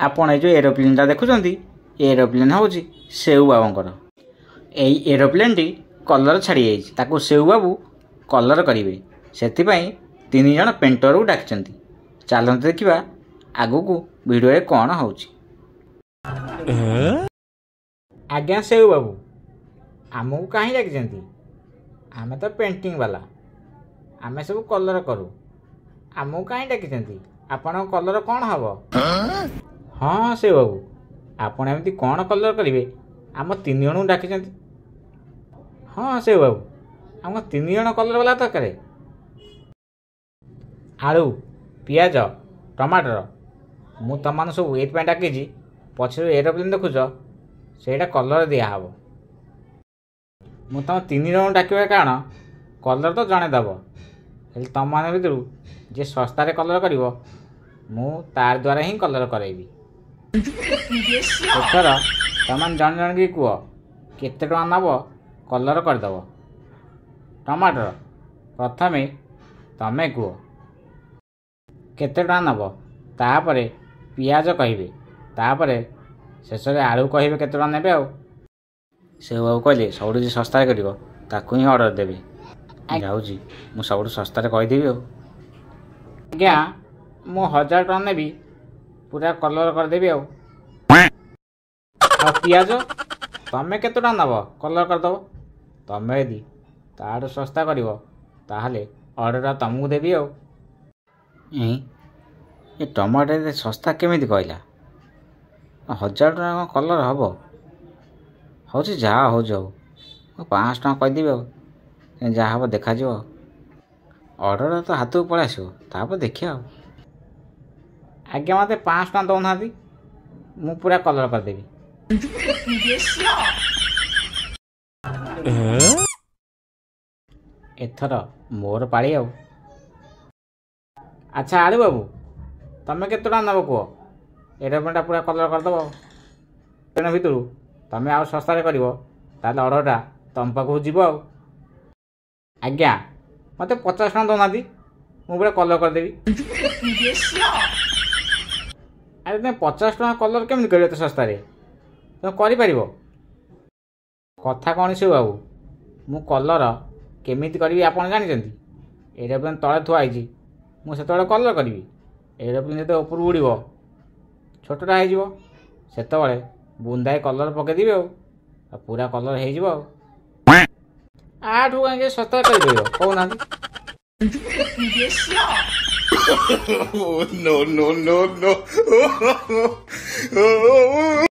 ଆପଣ ଏଇ ଯେଉଁ ଏରୋପ୍ଲେନ୍ଟା ଦେଖୁଛନ୍ତି, ଏ ଏରୋପ୍ଲେନ୍ ହେଉଛି ସେଉ ବାବୁଙ୍କର। ଏଇ ଏରୋପ୍ଲେନ୍ଟି କଲର୍ ଛାଡ଼ିଯାଇଛି, ତାକୁ ସେଉ ବାବୁ କଲର୍ କରିବେ। ସେଥିପାଇଁ 3 ଜଣ ପେଣ୍ଟରକୁ ଡାକିଛନ୍ତି। ଚାଲନ୍ତୁ ଦେଖିବା ଆଗକୁ ଭିଡ଼ିଓରେ କ'ଣ ହେଉଛି। ଆଜ୍ଞା ସେଉ ବାବୁ, ଆମକୁ କାହିଁ ଡାକିଛନ୍ତି? ଆମେ ତ ପେଣ୍ଟିଂ ବାଲା, ଆମେ ସବୁ କଲର୍ କରୁ, ଆମକୁ କାହିଁ ଡାକିଛନ୍ତି? ଆପଣଙ୍କ କଲର୍ କ'ଣ ହେବ? ହଁ ସେଉ ବାବୁ, ଆପଣ ଏମିତି କ'ଣ କଲର୍ କରିବେ ଆମ 3 ଜଣଙ୍କୁ ଡାକିଛନ୍ତି? ହଁ ସେଉ ବାବୁ, ଆମ 3 ଜଣ କଲର୍ ବାଲା ଦରକାର। ଆଳୁ, ପିଆଜ, ଟମାଟର, ମୁଁ ତୁମମାନଙ୍କୁ ସବୁ ଏଇଥିପାଇଁ ଡାକିଛି, ପଛରେ ଏରୋପ୍ଲେନ୍ ଦେଖୁଛ, ସେଇଟା କଲର୍ ଦିଆହେବ। ମୁଁ ତୁମ 3 ଜଣଙ୍କୁ ଡାକିବାର କାରଣ, କଲର୍ ତ ଜଣେ ଦେବ, ହେଲେ ତୁମମାନଙ୍କ ଭିତରୁ ଯିଏ ଶସ୍ତାରେ କଲର୍ କରିବ ମୁଁ ତାର ଦ୍ୱାରା ହିଁ କଲର୍ କରାଇବି। ଏଥର ତୁମେ ଜଣେ ଜଣକି କୁହ କେତେ ଟଙ୍କା ନେବ, କଲର୍ କରିଦେବ। ଟମାଟର, ପ୍ରଥମେ ତୁମେ କୁହ କେତେ ଟଙ୍କା ନେବ, ତାପରେ ପିଆଜ କହିବେ, ତାପରେ ଶେଷରେ ଆଳୁ କହିବେ କେତେ ଟଙ୍କା ନେବେ। ଆଉ ସେଉ ବାବୁ କହିଲେ ସବୁଠୁ ଯିଏ ଶସ୍ତାରେ କରିବ ତାକୁ ହିଁ ଅର୍ଡ଼ର ଦେବେ। ଯାଉଛି ମୁଁ ସବୁଠୁ ଶସ୍ତାରେ କହିଦେବି। ଆଉ ଆଜ୍ଞା, ମୁଁ 1000 ଟଙ୍କା ନେବି, ପୁରା କଲର୍ କରିଦେବି। ଆଉ ପିଆଜ, ତମେ କେତେ ଟଙ୍କା ନେବ କଲର୍ କରିଦେବ? ତମେ ଯଦି ତାଠୁ ଶସ୍ତା କରିବ ତାହେଲେ ଅର୍ଡ଼ରଟା ତମକୁ ଦେବି। ଆଉ ଏ ଟମାଟୋ ଏତେ ଶସ୍ତା କେମିତି କହିଲା? 1000 ଟଙ୍କା କ'ଣ କଲର୍ ହେବ? ହେଉଛି ଯାହା ହେଉଛି ହଉ, ମୁଁ 500 ଟଙ୍କା କହିଦେବି। ଆଉ ଯାହା ହେବ ଦେଖାଯିବ, ଅର୍ଡ଼ରଟା ତ ହାତକୁ ପଳେଇ ଆସିବ, ତାପରେ ଦେଖିବା। ଆଉ ଆଜ୍ଞା, ମୋତେ 500 ଟଙ୍କା ଦେଉନାହାନ୍ତି, ମୁଁ ପୁରା କଲର୍ କରିଦେବି। ଏଥର ମୋର ପାଳି। ଆଉ ଆଚ୍ଛା ଆଳୁ ବାବୁ, ତମେ କେତେ ଟଙ୍କା ନେବ କୁହ? ଏରୋପ୍ଲେନ୍ଟା ପୁରା କଲର୍ କରିଦେବ। ତେଣୁ ଭିତରୁ ତମେ ଆଉ ଶସ୍ତାରେ କରିବ ତାହେଲେ ଅର୍ଡ଼ରଟା ତମ ପାଖକୁ ଯିବ। ଆଉ ଆଜ୍ଞା, ମୋତେ 50 ଟଙ୍କା ଦେଉନାହାନ୍ତି, ମୁଁ ପୁରା କଲର୍ କରିଦେବି। ଆରେ ତମେ 50 ଟଙ୍କା କଲର୍ କେମିତି କରିବ ଏତେ ଶସ୍ତାରେ? ତମେ କରିପାରିବ? କଥା କ'ଣ ସେଉ ବାବୁ, ମୁଁ କଲର୍ କେମିତି କରିବି ଆପଣ ଜାଣିଛନ୍ତି? ଏରୋପ୍ଲେନ୍ ତଳେ ଥୁଆ ହେଇଛି, ମୁଁ ସେତେବେଳେ କଲର୍ କରିବି। ଏରୋପ୍ଲେନ୍ ଯେତେବେଳେ ଉପରକୁ ଉଡ଼ିବ ଛୋଟଟା ହେଇଯିବ, ସେତେବେଳେ ବୁନ୍ଦାଏ କଲର୍ ପକାଇଦେବି ଆଉ ପୁରା କଲର୍ ହେଇଯିବ। ଆଉ ଆଠୁ କାହିଁକି ଶସ୍ତାରେ କରିପାରିବ କହୁନାହାନ୍ତି? No, no, no, no.